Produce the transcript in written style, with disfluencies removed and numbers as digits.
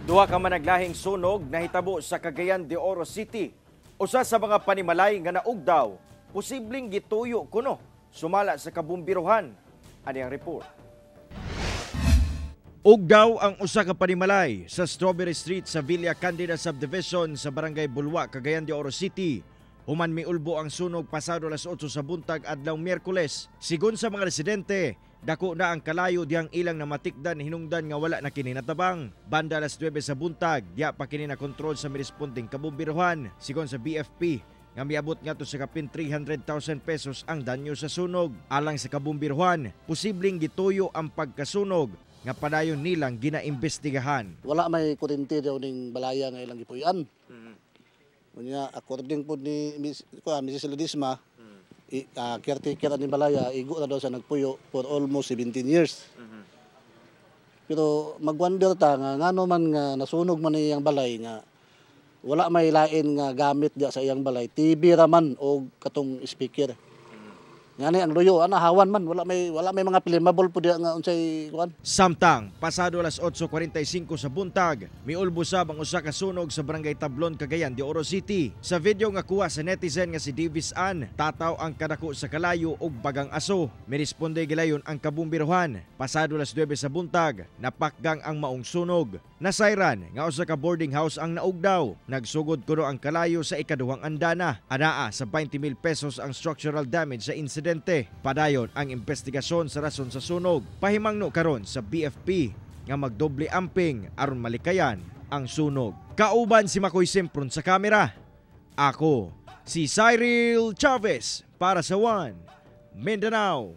Duha ka managlahing sunog nahitabo sa Cagayan de Oro City. Usa sa mga panimalay nga naugdaw, posibleng gituyo kuno, sumala sa kabumbiruhan. Ani ang report. Ugdaw ang usa ka panimalay sa Strawberry Street sa Villa Candida Subdivision sa Barangay Bulwa, Cagayan de Oro City. Human miulbo ang sunog pasado alas 8 sa buntag adlaw Miyerkules. Sigon sa mga residente, dako na ang kalayo diyang ilang namatikdan hinungdan nga wala na kini natabang. Banda alas 9 sa buntag, diya pa kini na kontrol sa mirespondeng kabumbiruhan. Sigon sa BFP, nga miabot ngadto sa kapin 300,000 pesos ang danyo sa sunog. Alang sa kabumbiruhan, posibleng gituyo ang pagkasunog nga padayon nilang ginaimbestigahan. Wala may kuryente daw ning balaya nga ilang gipuy-an. Unya, according po ni Miss, kuan, Mrs. Ledesma, caretaker ani balaya, igo na daw sa nagpuyo for almost 17 years. Pero magwonder ta nga ngano man nga nasunog man iyang balay nga wala may lain nga gamit diya sa iyang balay, TV ra man o katong speaker. Ngani ang luyo ana hawan man, wala may mga flammable po diya nga unsay kuan. Samtang, pasado alas 8:45 sa buntag, miulbo sab ang usa ka sunog sa Barangay Tablon, Cagayan de Oro City. Sa video nga kuha sa netizen nga si Davis Ann, tataw ang kadako sa kalayo ug bagang aso. Miresponde gilayon ang kabumbiruhan. Pasado alas 9 sa buntag, napakgang ang maong sunog. Nasayran nga usa ka boarding house ang naugdaw. Nagsugod kuno ang kalayo sa ikaduhang andana. Anaa sa 20,000 pesos ang structural damage sa insidente. Padayon ang investigasyon sa rason sa sunog. Pahimangno karon sa BFP nga magdoble amping aron malikayan ang sunog. Kauban si Makoy Sempron sa kamera. Ako si Cyril Chavez para sa One Mindanao.